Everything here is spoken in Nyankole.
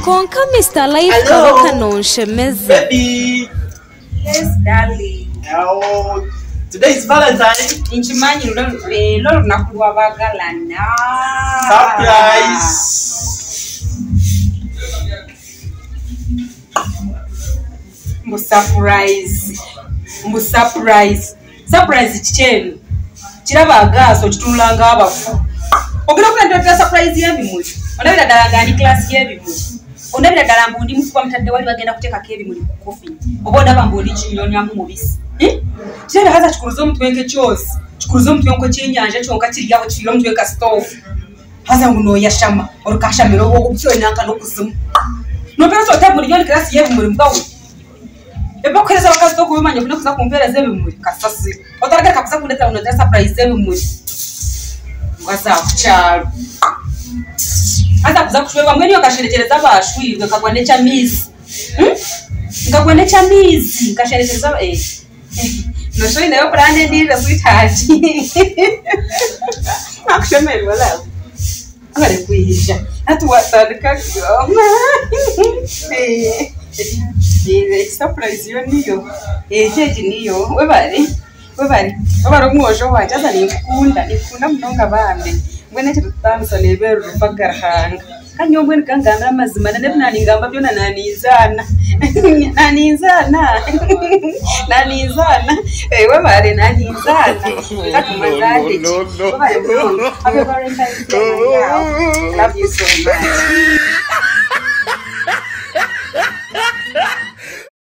Kwonka Mister Life Hello. Kabaka nonshemeza. Baby. Yes, darling. Oh, today is Valentine. Nkimanyi leero olunaku lw'abaagalana. Surprise. Mbu surprise. Mbu surprise. Surprise kiki eno? Kiraba agaaso kitunula ng'abafu. Ogenda kuleetera surprise y'ebimuli. Ondabira ddala nga ndi class y'ebimuli. Ondabira ddala mbu ndi mufu bamutadde wali bagenda kuteekako ebimuli ku coffin. Oba ondaba mbu ndi kinyonyamu mubisi. Eh? Kirabika haza kikuruza omutwe nk'ekyozi. Kikuruza omutwe nk'ekyenyanja kyonka kiri aho kifiire omutwe nka sitoovu. Haza ngu nooyashama orikashamira obukye nanka n'okuzimu. Noompeereza ota ebimuri nyowe ndi class y'ebimuri mbwa we. Eby'okuheereza abakazi tokubimanya okuna kuza kumpeereza ebimuri kasasiro. Otaragaruka kuza kundeetera ngu nongira surprise z'ebimuri. Ngu aza kukyaro. Haza kuza kushwerwa mbwenu iwe okasherekyereza abaashwirwe nkagwa n'eky'amaizi. Hmm? Nkagwa n'eky'amaizi nkasherekyereza aba eh. Noshusha oineyo puraani endiijo sweetheart. Nakushemererwa love. Webare kwija hati watandika surprise yo niyo egi egi niyo webare webare webare omwojo wangye haza ninkukunda ninkukunda munonga bambi mbwenu ekirikututaanisa neeba eri rupaga Ruhanga Kandi nyowe mbwenu ka ngambe amazima na n'ebi naaningamba byona naaninzaana naaninzaana naaninzaana webare naaninzaana Reka tumazaane gye webare munonga happy valentine's day my love love you so much.